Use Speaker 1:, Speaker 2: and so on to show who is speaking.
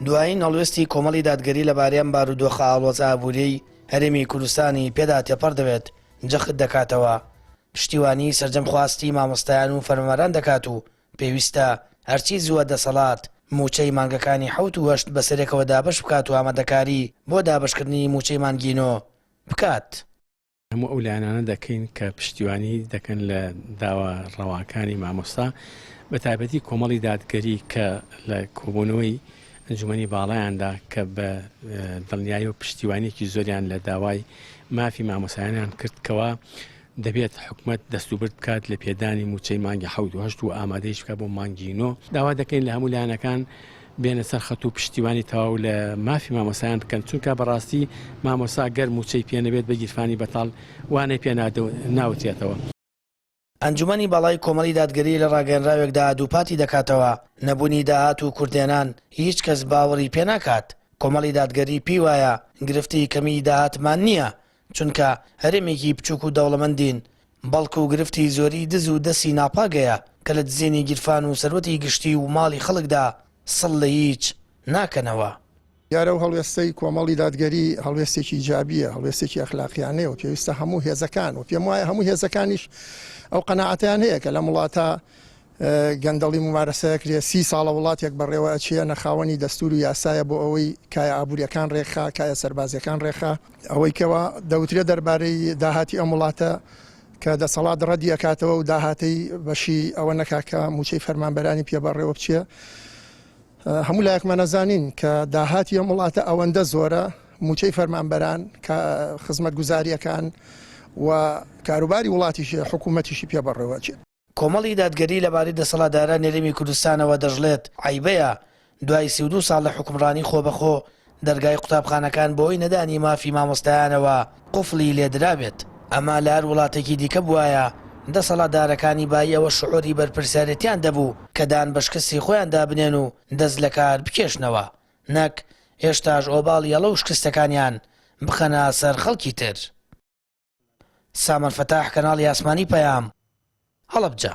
Speaker 1: دوایین هەڵوێستی کۆمەڵی دادگەری لەبارەی ئەم بارودۆخە ئاڵۆزە ئابووریەی هەرێمی کوردستانی پێدا تێپەڕ دەبێت، جەخت دەکاتەوە، پشتیوانی سەرجەم خواستی مامۆستایان و فەرمانبەران دەکات و پێویستە هەرچی زووە دەسەڵات مووچەی مانگەکانی حەوت و هەشت بەسەرێکەوە دابەش بکات و ئامادەکاری بۆ دابەشکردنی مووچەی مانگی نۆ بکات.
Speaker 2: هەموو ئەو لایەنانە دەکەین کە پشتیوانی دەکەن لە داوا ڕەواکانی مامۆستا بە تایبەتی کۆمەڵی دادگەری کە لە کۆبوونەوەی ئەنجومەنی باڵایاندا کە بە دڵنیایی و پشتیوانیەکی زۆریان لە داوای مافی مامۆسایانیان کرد کەوا دەبێت حکومەت دەستوبرد بکات لە پێدانی مووچەی مانگی حەوت و هەشت و ئامادەیش بکات بۆ مانگی نۆ. داوا دەکەین لە هەموو لایەنەکان بێنە سەر خەت و پشتیوانی تەواو لە مافی مامۆستایان بکەن، چونکە بەڕاستی مامۆستا گەر مووچەی پێ نەبێت بە گیرفانی بەتاڵ وانەی پێ ناوترێتەوە.
Speaker 1: ئەنجومەنی باڵای کۆمەڵی دادگەری لە ڕاگەیەنراوێکدا دووپاتی دەکاتەوە، نەبوونی داهات و کورتهێنان هیچ کەس باوەڕی پێ ناکات، کۆمەڵی دادگەری پێی وایە گرفتی کەمیی داهاتمان نییە، چونکە هەرێمێکی بچوک و دەوڵەمەندین، بەڵکو گرفتی زۆری دز و دەستی ناپاک هەیە کە لە دزینی گیرفان و سەروەتی گشتی و ماڵی خەڵکدا سڵ لە هیچ ناکەنەوە.
Speaker 3: دیارە ئەو هەڵوێستەی کۆمەڵی دادگەری هەڵوێستێکی ئیجابییە، هەڵوێستێکی ئەخلاقیانەیە و پێویستە هەموو هێزەکان و پێم وایە هەموو هێزەکانیش ئەو قەناعەتەیان هەیە کە لەم وڵاتە گەندەڵی مومارەسە ئەکرێ، سی ساڵە وڵاتێک بەڕێوە ئەچێ نە خاوەنی دەستوور و یاسایە بۆ ئەوەی کایە ئابووریەکان ڕێکخا، کایە سەربازیەکان ڕێکخا. ئەوەی کەوا دەوترێ دەربارەی داهاتی ئەم وڵاتە کە دەسەڵات ڕەدی ئەکاتەوە و داهاتەی بەشی ئەوە نەکا کە مووچەی فەرمانبەرانی پێ بەڕێوە بچێ، هەموو لایەکمان ئەزانین کە داهاتی ئەم وڵاتە ئەوەندە زۆرە مووچەی فەرمانبەران، خزمەتگوزارییەکان و کاروباری وڵاتیشی حکوومەتیشی پێ بەڕێوە ئەچێت.
Speaker 1: کۆمەڵی دادگەری لەبارەی دەسەڵاتدارانی هەرێمی کوردستانەوە دەشڵێت، عەیبەیە دوای 32 ساڵ لە حوکمڕانی خۆبەخۆ دەرگای قوتابخانەکان بەهۆی نەدانی مافی مامۆستایانەوە قوفڵی لێدرابێت، ئەمە لە هەر وڵاتێکی دیکە بوایە دەسەڵاتدارەکانی بایی ئەوە شعوری بەرپرسیارێتیان دەبوو کە دان بە شکستی خۆیاندا بنێن و دەست لەکار بکێشنەوە نەک هێشتاش ئۆباڵی هەڵە و شکستەکانیان بخەنە سەر خەڵکی تر. سامان فەتاح کەناڵی ئاسمانی پەیام، هەڵەبجە.